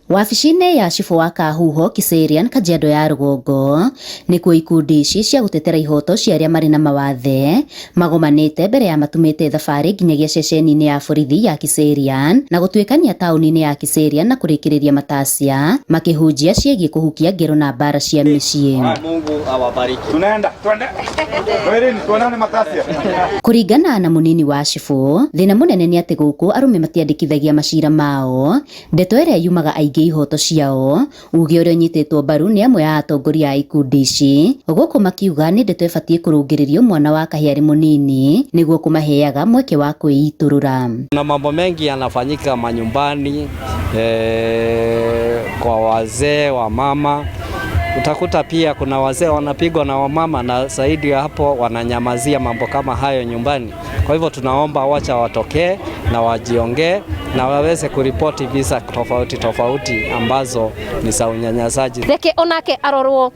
Wabici-inĩ ya cibũ wa Kahuho Kiserian, Kajiado ya rũgongo, nĩkuo ikundi ici cia gũtetera ihoto cia arĩa marĩ na mawathe magomanĩte mbere ya matumĩte thabarĩ nginyagia ceceni-inĩ ya borithi ya Kiserian na gũtuĩkania taũni-inĩ ya Kiserian na kũrĩkĩrĩria matacia makĩhunjia ciĩgiĩ kũhukia ngero na mbara cia mĩciĩ. Mungu awabariki. Tunaenda, twende. Twendeni, tuonane Matasia. Kũringana na mũnini wa cibũ, thĩna mũnene nĩ atĩ gũkũ arũme matiandĩkithagia macira mao, ndeto ĩrĩa yumaga aingĩ ihoto ciao, uge ũrĩa ũnyitĩtwo mbaru nĩ amwe a atongoria a ikundi ici, gũkũ makiuga nĩ ndeto ĩbatiĩ kũrũngĩrĩrio mwana wa kahĩĩ arĩ mũnini nĩguo kũmaheaga mweke wa kwĩitũrũra. Na mambo mengi yanafanyika manyumbani, kwa wazee wa mama. Utakuta pia kuna wazee wanapigwa na wamama, na zaidi ya hapo wananyamazia mambo kama hayo nyumbani. Kwa hivyo tunaomba wacha watokee na wajiongee na waweze kuripoti visa tofauti tofauti ambazo ni za unyanyasaji. Reke onake arorwo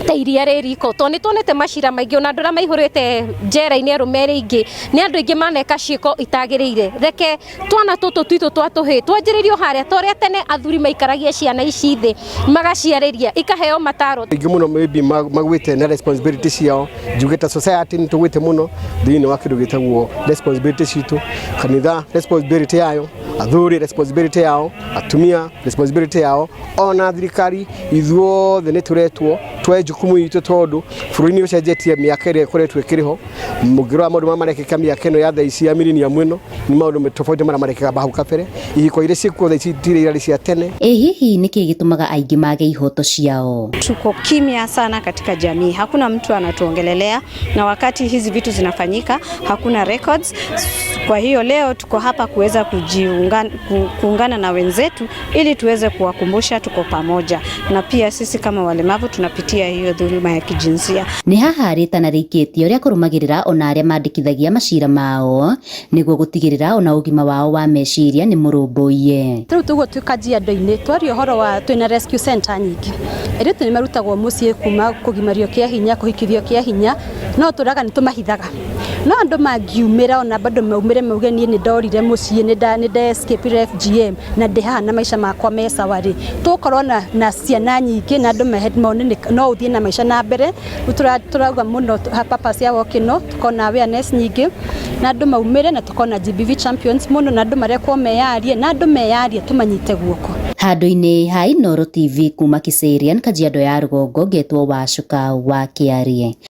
ta iria rĩ riko, tondũ nĩ tuonete macira maingĩ, ona andũ arĩa maihũrĩte njera-inĩ, arũme arĩa aingĩ nĩ andũ aingĩ maneka ciĩko itagĩrĩire. Reke twana tũtũ twitũ twa tũhĩ twanjĩrĩrio harĩa, ta ũrĩa tene athuri maikaragia ciana ici thĩ magaciarĩria, ikaheo mataro. Aingĩ mũno maybe magwĩte na responsibility ciao. Njuge ta society nĩ tũgwĩte mũno thĩinĩ wa kĩndũ gĩtagwo responsibility citũ, kanitha responsibility yayo, athuri responsibility yao, atumia responsibility yao, ona thirikari. Ithuothe nĩ tũretwo twoe jukumu itũ, tondũ bũrũri nĩ ũcenjetie mĩaka ĩrĩa ĩkoretwo ĩkĩrĩ ho. Mũngĩrora maũndũ marĩa marekĩka mĩaka ĩno ya thaa ici ya millennium ĩno, nĩ maũndũ tofauti marĩa marekĩka hau kabere. Ihiko iria ciĩkuo thaa ici itirĩ irarĩ cia tene. Ĩ hihi nĩkĩ gĩtũmaga aingĩ mage ihoto ciao? Tuko kimya sana katika jamii, hakuna mtu anatuongelelea, na wakati hizi vitu zinafanyika hakuna records. Kwa hiyo leo tuko hapa kuweza kuungana na wenzetu ili tuweze kuwakumbusha tuko pamoja, na pia sisi kama walemavu tunapitia hiyo dhuluma ya kijinsia. Nĩ haha rĩtana rĩikĩtio rĩa kũrũmagĩrĩra ona arĩa mandĩkithagia macira mao nĩguo gũtigĩrĩra ona ũgima wao wa meciria nĩ mũrũmbũiye. Rĩu tũguo twĩ Kajiado-inĩ, twaria ũhoro wa twĩna rescue center nyingĩ. Airĩtu nĩ marutagwo mũciĩ kuma kũgimario kĩa hinya, kũhikithio kĩa hinya, no tũraga nĩ tũmahithaga. No andũ mangiumĩra, ona bado maumĩre mauge, "Niĩ nĩ ndorire mũciĩ, nĩ nda escape FGM na ndĩ haha na maica makwa me sawa" rĩ, tũgũkorwo na ciana nyingĩ na andũ mone no ũthiĩ na maica na mbere. Rĩu tũrauga mũno purpose ya walk ĩno, tũkona awareness nyingĩ na andũ maumĩre, na tũkona GBV champions mũno, na andũ marekwo meyarie, na andũ meyarie tũmanyite guoko. Handũ-inĩ ha Inooro TV kuma Kiserian, Kajiado ya rũgongo, ngetwo Wacuka wa Kĩarie.